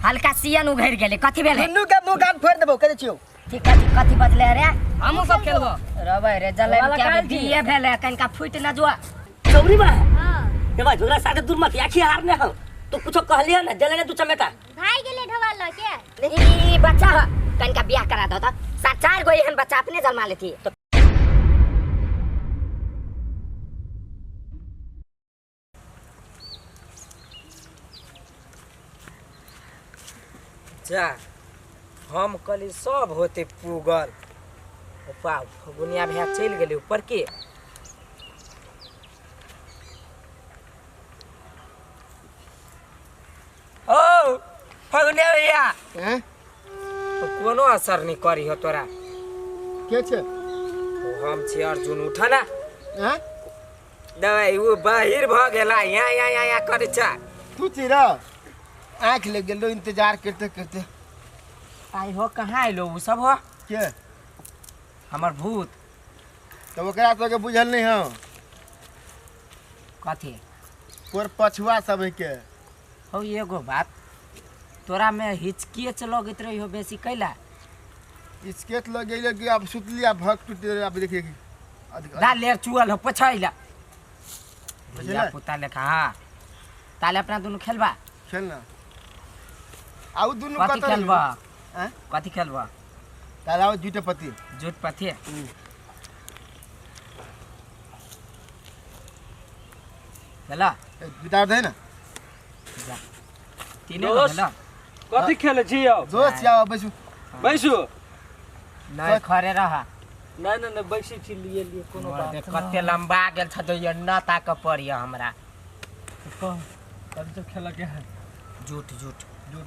हल्का सियन उघड़ गेलै कथी भेलै? दुनू के मुंह कान फोड़ देबो, कह छियो। ठीक कथी कथी बजले रे? हमहूँ सब खेलबो। रबै रे जलै वाला के काल छी। बीए भेलै कनिका फुटि न जुआ। चौरी बा। हां। ए भाई झगड़ा साथे दूर मत आखी हार ने हो। तू कुछो कहलिए ना देले ने दू चमेटा। भाई गेले ढोवा ल के। ई बच्चा ह कनिका बियाह करा दो त सात चार गो एहन बच्चा अपने जन्मा लेती। तो जा हम कहली सब होते पुगल। उपा फगुनिया भैया चलि गेलै ऊपर के। ओ फगुनिया भैया। हैं? तो कोनो असर नहीं करी हो तोरा। के छे? हम छी अर्जुन, उठ ना। हैं? दवाई वो बाहिर भ गेला, यहाँ यहाँ यहाँ यहाँ करे छा। तू चिरा आँख लग गेलो इंतजार करते करते। आई हो कहाँ आइलो उ सब हो? के? हमर भूत। तो ओकरा सबके बुझल नहीं हो। कथी? तोर पछुआ सब है के। हो एगो बात, तोरा में हिचकिए लगैत रही हो बेसी कैला? हिचकेत लग गेल कि अब सुतली आ भक टूट गेल, अब देखिए कि ला लेर चुअल हो पछैला। पछैला? पुता लेखा। हाँ ताले अपना दुनू खेलबा? खेलना। आउ दुनू कथी कतऽ खेलबा? हैं? कथी खेलबा? ताले आओ जूटे पति। जूट पति? खेला? ए, जुटा दे ना। जा। तीने गो दोस्त। खेला? कथी खेले छी यौ? दोस्त आओ बैसू। बैसू। नहीं खड़े रहा। नहीं नहीं नहीं बैसी छी, लिए लिए कोनो बात देख कते लंबा गेल छ तो ये न ताक पड़िय हमरा। कह कथी सब खेला के है? जूट जूट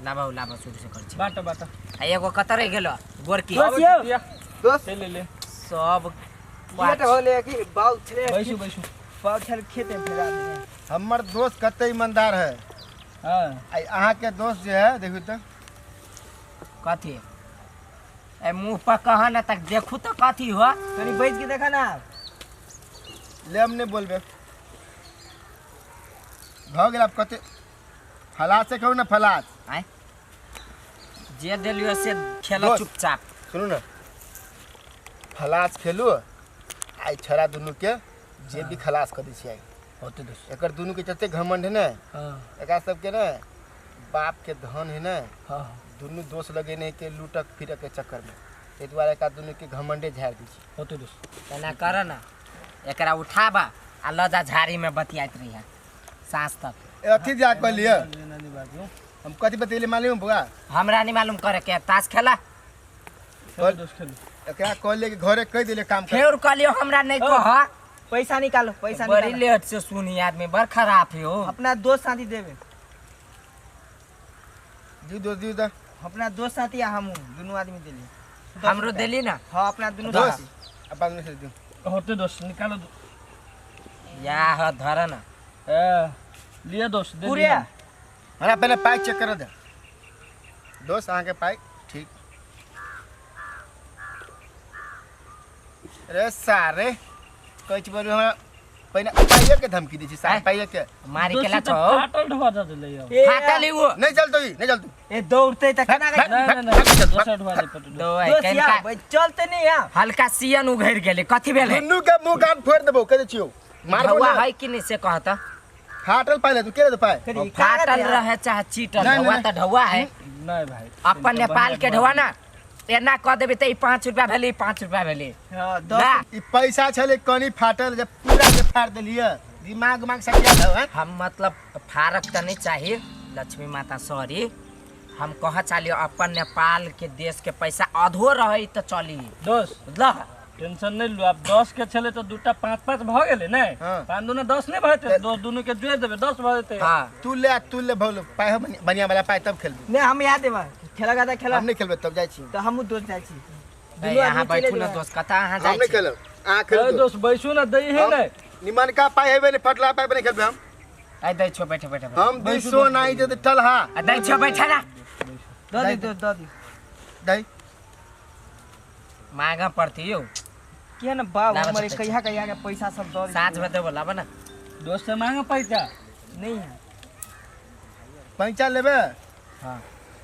लाबा लाबा शुरू से कर छी। Bata Bata. आ एगो कत रह गेलो गोरकी। दोस्त यौ। दोस्त। ले ले। सब ये तो होले कि बाउ छले। बैसू बैसू। बाउ छल खेते में फेरा दे। हमर दोस्त कते ईमानदार है। हां। आ अहाँ के दोस्त जे है देखू त कथी? ए मुंह पर कह ना तक देखू तो कथी हो? तनी बैठ के देखा ना। ले हम नहीं बोलबे। भ गेल अब कते फलास से कहू ना फलास। आय जे देलियो से खेलो चुपचाप। सुनू ना फलास खेलू आई छड़ा दुनू के जे भी खलास कर दै छियै। होते दोस्त। एकर दुनू के जते घमंड है ना। हां। एकरा सबके ना बाप के धन है ना। हां। दुनू दोस्त लगेने के लूटक फिरक के चक्कर में एहि दुआरे एकरा दुनू के घमंडे झाड़ि दै छै। होते दोस्त। एना कर ना एकरा उठाबा आ ल जा झाड़ी में बतियाइत रहिया साँझ तक। ए, अथी जा कहलिए हम कथी बतेले मालूम बुआ? हमरा नहीं मालूम करे के ताश खेला। दोस्त खेलू। एकरा कहलिए कि घरे कह देले काम कर। फेर कहलियो हमरा नहीं कह। पैसा निकालो, पैसा बड़ी निकालो। लेट से सुनी आदमी बड़ खराब है हो। अपना दोस्त साथी देबे। दी दोस्त दी दा। अपना दोस्त साथी आ हमहूँ दुनू आदमी देली। हमरो देली ना। हाँ अपना दुनू दोस्त साथी। अब बाद में से दू। होते दोस्त निकालो दो। या ह धर ना। ए लिया दोस्त दे पूरे। दिया। हमरा पहले पाई चेक कर दे। दोस्त अहाँ के पाई ठीक। अरे सारे कहै छी बोलू हमरा पहिने पाइये के धमकी दै छी सारे पाइये के। मारी के ला दोस्त छौ। फाटल ढोआ दे देले यौ। ए, फाटल ही वो। नहीं चलतो ई, नहीं चलतो। ए दौड़ते त केना भाग, नहीं नहीं भाग, नहीं चल, दोसर ढोआ दे पटू। दो ए, दोस्त कनिका या, भाई चलते नहीं या। हल्का सियन उघड़ गेलै कथी भेलै? दुनू के मुंह कान फोड़ देबो कह दै छियौ। मारबो ढौआ ना। है कि नहीं से कहता? फाटल पाइ ले तू के दे पाइ? करी, फाटल रहे चाहे चीटल, नहीं, ढौआ नहीं, त ढौआ है। नहीं भाई। अपन नेपाल के ढौआ ना एना कह देबे त ई 5 रुपया भेलै, 5 रुपया भेलै। हां, दस ना। ई पैसा छलै कनी फाटल जे पूरा के फाड़ देलियै। दिमाग उमाग सटिया दौ हैं? हम मतलब फारक त नहीं चाहिए लक्ष्मी माता सॉरी। हम कह चालियो अपन नेपाल के देश के पैसा अधो रहे त चली। दोस्त बुझलह? टेंशन नहीं लू। अब 10 के छले तो दूटा 5 5 भ गेलै ने। हाँ। 5 दूना 10 नहीं भते, दोस्त दुनू के जोड़ देबे 10 भ जेतै। हां। तू ले भौल पाइ हो बढ़िया वाला पाइ तब खेलबी। नहीं हम यहाँ देबा। खेला गाता खेला। हम नहीं खेलबे तब जाइ छी। त हमहूँ दोस्त जाइ छी। ए, यहाँ बैठू ना दोस्त कता अहाँ जाइ हम नहीं छी? खेलब। अहाँ खेलू। ए दोस्त बैसू ना दै है ने। निमनका पाइ हेबे नहीं फटला पाइ पर नहीं खेलबे हम। ए दै छो बैठे बैठे बैठे। हम दी सो नाही जे टलहा। आ दै छो बैठे ना। दऽ दी दोस्त दऽ दी। दै। मांगा पड़ती यौ। किया ना बाप लाबा हमरे तऽ कहिया कहिया के पैसा सब दऽ दी। साँझ में देबो लाबा ना। दोस्त से मांगा पैसा। नहीं है। पैसा लेबे? हाँ।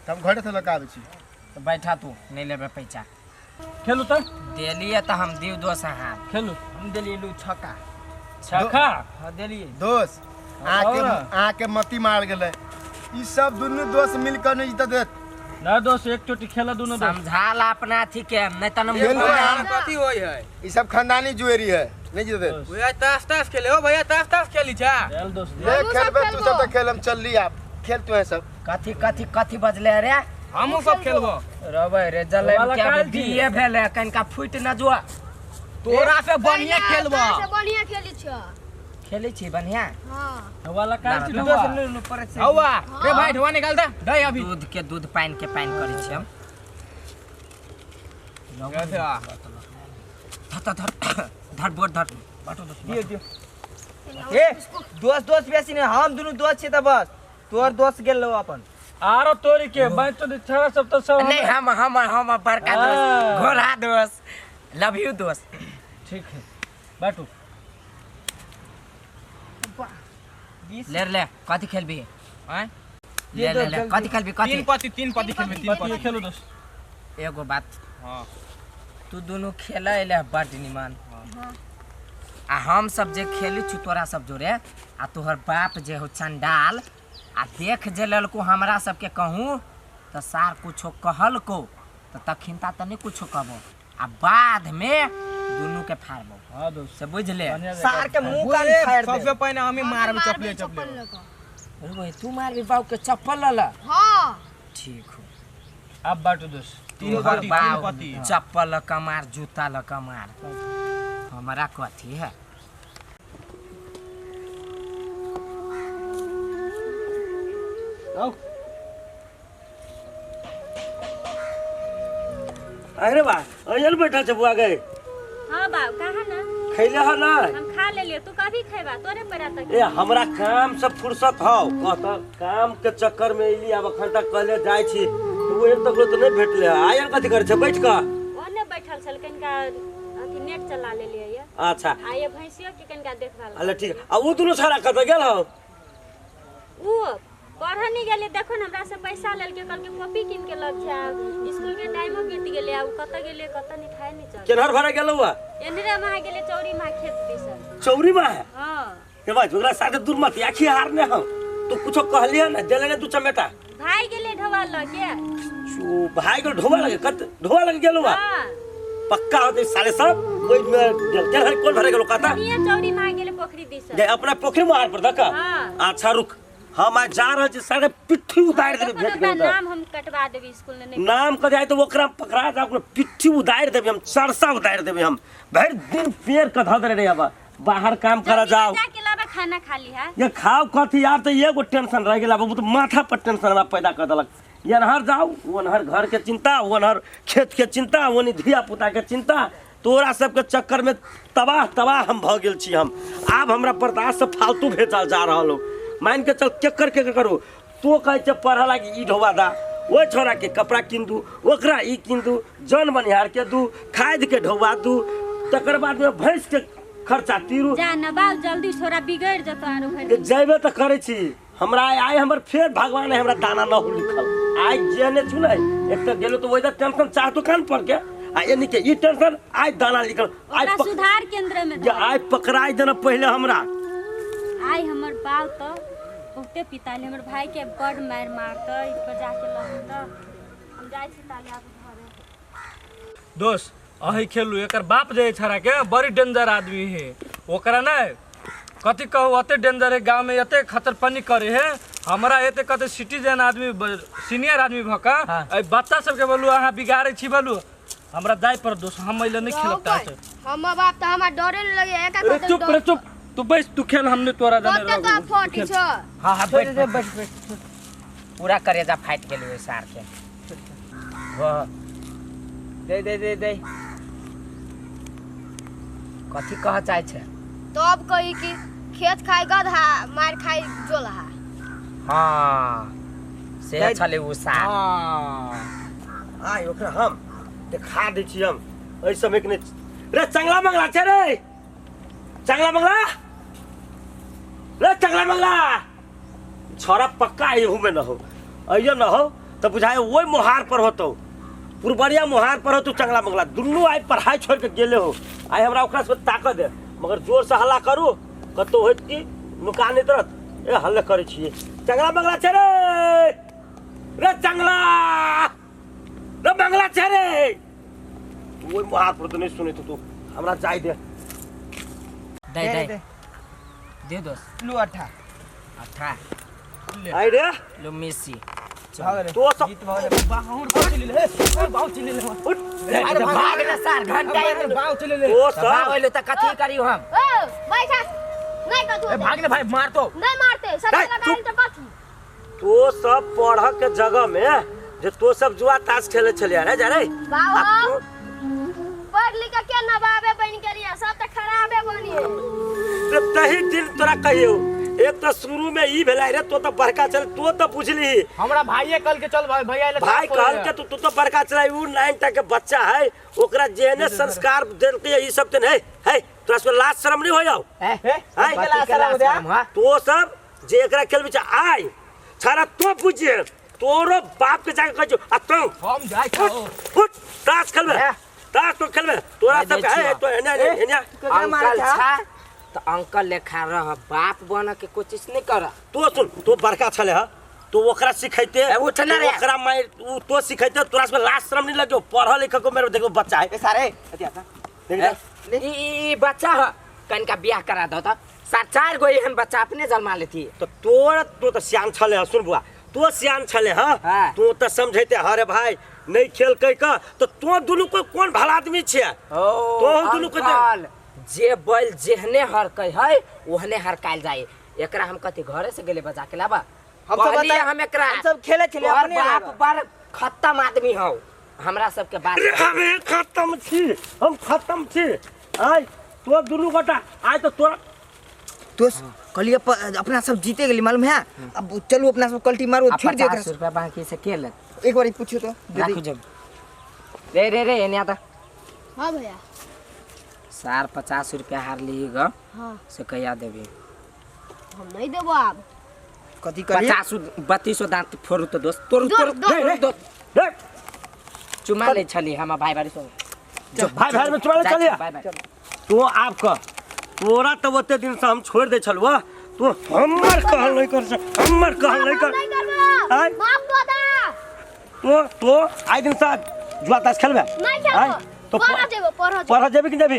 तऽ हम घरे से लऽ कऽ आबै छी। तऽ बैठा तू, नहि लेबै पैसा। खेलू तऽ। देलियै तऽ हम दियौ दोस अहाँ। खेलू। हम देलियै लू छक्का। छक्का? हाँ देलियै। दोस्त अहाँके अहाँके मती मार गेलै, ई सब दुनू दोस्त मिल कऽ नहि जीत देत। ना दोस्त, एक चोटी खेला दुनू दोस्त। समझा ला अपना अथी के, नहीं त खेलू हम कथी होय है? ई सब खानदानी जुएरी है, नहीं जीत देत। भैया ताश ताश खेले हो, भैया ताश ताश खेली जा। चल दोस्त। ले खेलबे तू सब तऽ खेल, हम चलली आप खेल तू है सब। कथी कथी कथी बजले रे? हमहू सब खेलबो। रबै रे जलै के बीए भेले, कनका फुट न जुआ। तोरा से बढ़िया खेलबो। तोरा से बढ़िया खेली छ। खेलै छी बढ़िया? हां। वाला काज छी दोस्त। हौवा रे भाई ढोआ निकाल दे दे अभी। दूध के दूध पानी के पानी करै छी हम। धर धर धर बोर धर बाटो दोस्त। दियो दियो। ए दोस्त दोस्त बेसी नहीं, हम दुनू दोस्त छी त बस। तोर दोस्त गेल लो अपन। आरो तोरी के बाटो दे छड़ा सब तो सब नहीं, हम हम हम बड़का दोस्त, घोड़ा दोस्त, लव you दोस्त। ठीक है बाटू। ले ले कथी खेलबी? हैं ले ले ले कथी खेलबी? कथी? तीन पति, तीन पति खेलबी, तीन पति खेलू दोस्त। एगो बात, हां तू दुनू खेला एले बड निमन। हां आ हम सब जे खेली छु तोरा सब जोरे, आ तोहर बाप जे हो चंडाल, आ देख जे ललको हमरा सबके कहूं त सार कुछो कहलको त तखिनता त नहीं कुछो कहबो, आ बाद में दुनू के फाड़बो। हां दोस्त से बुझ ले, सार के मुंह कान फाड़ दे। सबसे पहले हमें मारब चप्पल चप्पल। अरे तू मारबी बाऊ के चप्पल ल। हां ठीक हो। अब बाटू दोस्त। तीन पति, तीन पति। चप्पल ल कमार, जूता ल कमार, हमारा कथी है? आओ। अरे बा अयल बैठा छ बुआ गए। हां बाब कहा ना खैले हो ना? हम खा लेलियो, तू कभी खैबा? तोरे पर तक ए हमरा काम से फुर्सत हो कहत, काम के चक्कर में इली अब अखन तक कहले जाय छी तू एक तक तो नहीं भेटले। आयल कथि करे छ बैठ क? ओने बैठल छल कनका अथी नेट चला लेलियै ये। अच्छा आ ये भैंसियो के कनका देखभाल। अरे ठीक। आ उ दुनु छड़ा कत गेल हो? उ पढ़ नहीं गेले, देखो न हमरा से पैसा लेलके, कहलके कॉपी किन के लग छै, स्कूल के टाइमो बीत गेले, आ उ कत गेले कत नहीं खाए नहीं चल। केनहर भरा गेल हुआ? एनरे वहां गेले चौरी मा खेत दिसन। चौरी मा है? हां। के भाई ओकरा साथे दूर मत आखी हारने हम। तू कुछो कहलिए ना देले ने दू चमेटा। भाई गेले ढोवा लगे। चू भाई के ढोवा लगे? कत ढोवा लगे गेल हुआ? हां। पक्का होते साले सब ओइ में गेल। केनहर कोन भरे गेल कता? ये चौरी मा गेले पोखरी दिसन। जे अपना पोखरी में हार पर दका। हां। अच्छा रुक, हम आज जा रहल छी सारे पिट्ठी उतार देबे भेट गेल। नाम हम कटवा देबे स्कूल में नहीं। नाम क जाय तो ओकरा पकड़ा जा, ओकरा पिट्ठी उतार देबे हम, सरसा उतार देबे हम। भरि दिन पेड़ क धऽ देले रे। अब बाहर काम कर जाओ जाके लाबा खाना खा ली है। ये खाओ कथी यार, तो एगो टेंशन रह गेल अब, तो माथा पर टेंशन हमरा पैदा कर देलक। एनहर जाओ ओनहर घर के चिंता, ओनहर खेत के चिंता, ओनी धिया पुता के चिंता, तोरा सबके चक्कर में तबाह तबाह हम भऽ गेल छी हम। आब हमरा बर्दाश्त से फालतू भेजल जा रहल हो। मान के चल केकर केकर करू, तो कहै छै पढ़ऽ लागी ई ढोबा दा, ओहि छोड़ा के कपड़ा किन दू, ओकरा ई किन दू, जन बनिहार के दू, खाद के ढोबा दू, तकर बाद में भैंस के खर्चा तीरू। जा न बाप जल्दी छोरा बिगड़ जतो आरो भरि। जैबे तऽ करै छी हमरा आइ हमर फेर भगवान है हमरा दाना न हो लिखल। आइ जेने छु ने एक तऽ गेलो तऽ ओहि टेंशन चाह दुकान पर के, आ एनी के ई टेंशन आइ दाना लिखल। आइ सुधार केंद्र में आइ पकड़ाइ देना पहिले हमरा। आइ हमर बाप तो बहुते पिताले, हमर भाई के बड मार मारतै बजा के लगत। हम जाइ छी ताले आब घरे। दोस्त अही खेलू, एकर बाप जे छड़ा के बड़ी डेंजर आदमी है, ओकरा ने कथी कहू अते डेंजर है, गांव में एते खतरपनी करे है। हमरा एते कते सिटीजन आदमी सीनियर आदमी भका हाँ। बच्चा सबके बोलू अहाँ बिगाड़े छी बोलू हमरा जाय पर दोस्त, हम अइले नहीं खेलब ता। हमर बाप त हमरा डरे लगे एका अरे चुप रे चुप, तू बैस तू खेल, हमने तोरा जाने रहो। तो फोटी छ। हां हां बैठ बैठ बैठ, पूरा करेजा फाट गेल ओइ सार के। वाह दे दे दे दे कथी कह चाहे छै? तो अब कही कि खेत खाई गधा मार खाई जोलहा। हां से छले उ सार। हां आइ ओकरा हम देखा दै छी हम एहि समय के रे चंगला मंगला छै रे, चंगला मंगला रे, चंगला मंगला छोरा पक्का एहू में न हो, अइयो न हो तऽ बुझाय ओहि मोहार पर होतौ, पुरबरिया मोहार पर होतौ। चंगला मंगला दुनू आइ पढ़ाइ छोड़ि के गेले हो। आइ हमरा ओकरा सब ताकत दे, मगर जोर से हल्ला करू कतौ होइत कि नुका नहि तरत। ए हल्ले करै छियै। चंगला मंगला छै रे, रे चंगला रे मंगला छै रे। ओहि मोहार पर तऽ नहि सुनैत तू, हमरा जाय दे। दे दे दे दे दोस्त। लू अठा अठा आइ रे लो मेसी। तो सब जीत भऽ गेलै। बाहुर चलि ले, ए बाहु चलि ले। उठ। अरे भाग ना सार घंटा बाहु चलि ले। तो सब भाग त कथी करियो हम? ओ बैठा नहीं कथू। ए भाग ने भाई, मार तो नहीं मारते सब नहीं, लगा तो कथी। तो सब पढ़ के जगह में जे तो सब जुआ ताश खेले छलियै रे जा रे। बाबा पढ़ लिख के नवाबे बन गेलियै, सब त खराबे बनिए। ते तही दिन तोरा कहियो, एक तो शुरू में ई भेलै रे, तो तो बड़का चल, तो तो बुझली हमरा भाईये कल के चल भाई, भैया भाई कहल के तू तो बड़का चल। उ 9 टा के बच्चा है, ओकरा जेहने संस्कार देलकै ई सब ते नहीं है। तोरा सब लाज शर्म नहीं हो जाओ? ए है तो सब जे एकरा खेलबै छै आइ छाड़ा तो बुझिए तोरो बाप के जाके कहै छौ आ तू हम जाइ छौ। उठ ताश खेलबै, ताश तो खेलबै तोरा सब है तो एने एने अंकल छा तो अंकल लेखा रह, बाप बन के कोशिश नहीं कर। तो सुन, तो बड़का छले ह, तो ओकरा सिखैते उठ ना रे। ओकरा मार उ तो सिखैते, तोरा सब लाज शर्म नहीं लगो? पढ़ल लिखल को मेरे देखो बच्चा है। ए सारे अथि आता देख ई बच्चा ह, कनका बियाह करा दो त सात चार गो एहन बच्चा अपने जन्मा लेती। तो तोर तो त सियान छले ह। सुन बुआ, तो सियान छले ह, तो त समझैते हरे भाई नहीं खेल कह के तो तो दुनू को कौन भला आदमी छे? तो दुनू को जे बैल जेहने हरकै है ओहने हरकायल जाए। एकरा हम कथी घरे से गेले बजा के लाबा? हम सब कहलिए हम एकरा हम सब खेले छले अपने बाप बड़ खत्म आदमी हौ। हमरा सबके बात हम खत्म छी, हम खत्म छी। आइ तो दुनू गोटा आइ तो तोरा दोस्त कहलिए अपना सब जीते गेली मालूम है। अब चलू अपना सब कल्टी मारू, छोड़ दे। 50 रुपया बाकी से के लेत? एक बार पूछियो तो राखू जब। रे रे रे एने आता। हां भैया सार 50 रुपया हार ली ग। हां से कहिया देबी? हम नहीं देबो आब। कथी करी? 50 32 दांत फोड़ू तो दोस्त तोरू तोरू रे चुमा ले छली हम भाई भाई संग। भाई भाई में चुमा ले छली। तो आप कह तोरा तो ओते दिन से हम छोड़ दे छलुआ, तो हमर कहल नहीं कर, हमर कहल नहीं कर। आय माफ कर दा। तो आइ दिन से जुआ ताश खेलबे? नहीं खेलबो। तो पढ़ जेबो, पढ़ पढ़ जेबी कि जेबी?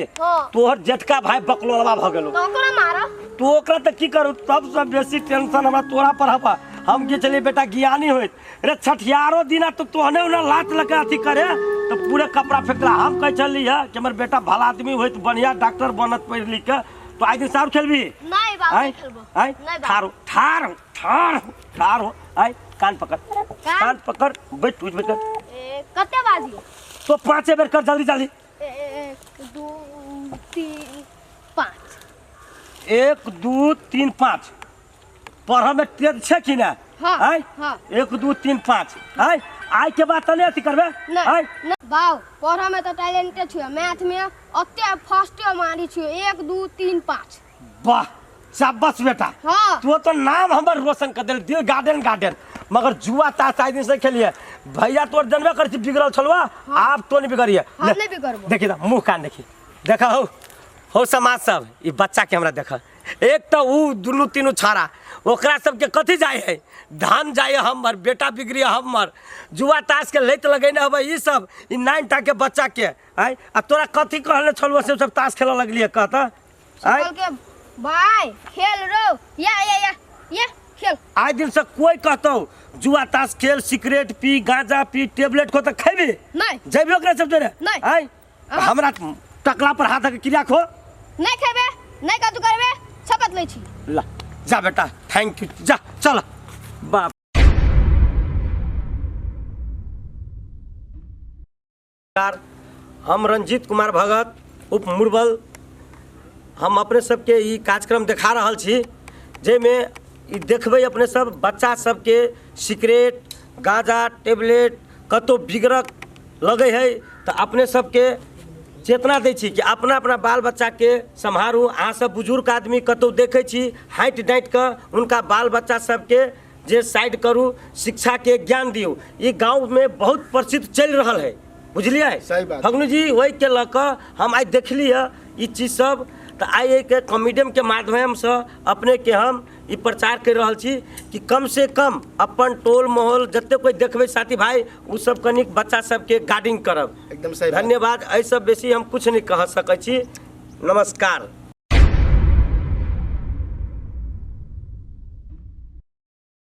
तोहर जेठका भाई बकलोलवा भ गेलो तो ओकरा मार। तो ओकरा त की करू? सबसे बेसी टेंशन हमरा तोरा पर हपा। हम के चलिए बेटा ज्ञानी होइत रे, छठियारो दिना तो तोहने उना लात लगा अथी करे तो पूरे कपड़ा फेंकला। हम कह चली है कि हमर बेटा भला आदमी होइत, बढ़िया डॉक्टर बनत पढ़ लिख के। तो आइ दिन साहब खेलबी? नहीं बाबू नहीं खेलबो। आइ ठार ठार ठार ठार हो। आइ कान पकड़, कान पकड़, बैठ उठ बैठ। ए कते बाजी? तो 5 बेर कर जल्दी जल्दी। 1 2 3 5। 1 2 3 5 पढ़ में तेज छे कि ना? हां हां। 1 2 3 5 आइ आइ के बात नहीं अथी करबे? आइ बाऊ पढ़ में तो टैलेंटेड छु, मैथ में अते फर्स्ट मारी छु। 1 2 3 5। वाह शाबाश बेटा। हां तो तो नाम हमर रोशन कर देल, दिल गार्डन गार्डन। मगर जुआ ताश आइ दिन से खेलिए भैया तोर जनबे कर छी बिगड़ल छलवा। आप तो नहीं बिगड़िए। हम नहीं बिगड़बो। देखी ना मुंह कान देखी, देखा हो समाज सब ई बच्चा के हमरा देखा। एक तो उ दुनू तीनू छाड़ा ओकरा सबके कथी जाय है? धान जाय हमर बेटा बिगड़ी हमर। जुआ ताश के लैत लगेने हबै ई सब ई 9 टा के बच्चा के। आइ आ तोरा कथी कहले छलुआ से सब ताश खेलऽ लगलिए कहता? आइ के भाई खेल रो या या या या खेल। आइ दिन से कोई कहतौ जुआ ताश खेल, सिगरेट पी, गांजा पी, टेबलेट खो त खेबी नहीं? जेबी ओकरा सब जोरे? नहीं। आइ हमरा टकला पर हाथ के क्रिया खो नहीं खेबे, नहीं कतू करबे, शपथ लै छी। ला जा बेटा, thank you, जा चल बाप। हम रंजीत कुमार भगत उप मुरबल, हम अपने सबके ई कार्यक्रम देखा रहल छी जाहिमे ई देखबै अपने सब बच्चा सबके सिगरेट गांजा टेबलेट कतौ बिगड़क लगै है तऽ अपने सबके चेतना दै छी कि अपना अपना बाल बच्चाके सम्हारू। अहाँ सब बुजुर्ग आदमी कतौ देखै छी हाँटि डाँटि कऽ हुनका बाल बच्चा सबके जे साइड करू, शिक्षाके ज्ञान दियौ। ई गाँवमे बहुत प्रसिद्ध चलि रहल है, बुझलियै? सही बात। फगनू जी, ओहिके लऽ कऽ हम आइ देखली हँ ई चीज सब, तऽ आइ एहिके कॉमेडियनके माध्यमसँ अपनेके हम ई प्रचार करि रहल छी कि कम से कम अपन टोल माहौल जते कोइ देखबै साथी भाई, ओ सब कनिक बच्चा सबके गार्डिंग करब। एकदम सही बात। धन्यवाद। एहिसँ बेसी हम किछु नहि कह सकै छी। नमस्कार।